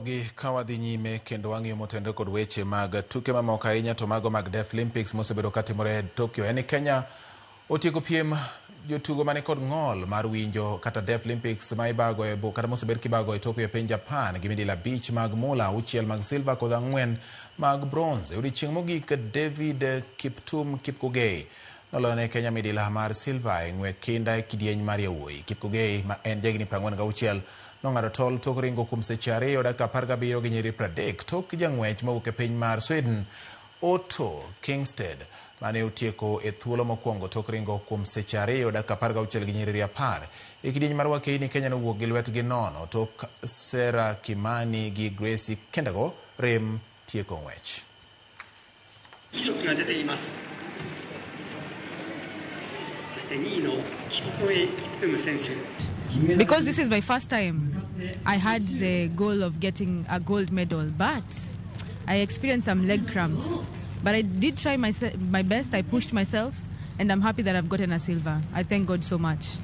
Gi ka wadhi nyime kendo wang'iyo motenore kod weche mag tuke mamoko ahinya to mago mag Deaflympics mosebedo katimore e Tokyo. En ni Kenya otieko piem jotugo mane kod ng'ol mar winjo kata Deaflympics ma ibago e kata mosebed kibago e Tokyo e piny Japan gi midila 5 mag mula, 6 mag silver kod 4 mag bronze. E odiechieng' mogik David Kiptum Kipkogei noloyo ne Kenya midila mar silver e ng'we kinda e kidieny mar yawuoyi. Kipkogei ma en jahigni 46 nong'ado tol tok ringo kuom seche 2 dakika 17 gi nyiri 30 tok jang'wech mowuok e piny mar Sweden Otto Kingsted mane otieko e thuolo mokwongo tok ringo kuom seche 2 dakika 16 gi nyiriri 10. E kidieny mar wakeini Kenya nowuok gi lwetgi nono tok Sarah Kimani gi Gracie Kendago rem tieko ng'wech. 記録が出ています。そして2位のキプコエ・キプトゥム選手。 Because this is my first time, I had the goal of getting a gold medal, but I experienced some leg cramps. But I did try my best. I pushed myself, and I'm happy that I've gotten a silver. I thank God so much.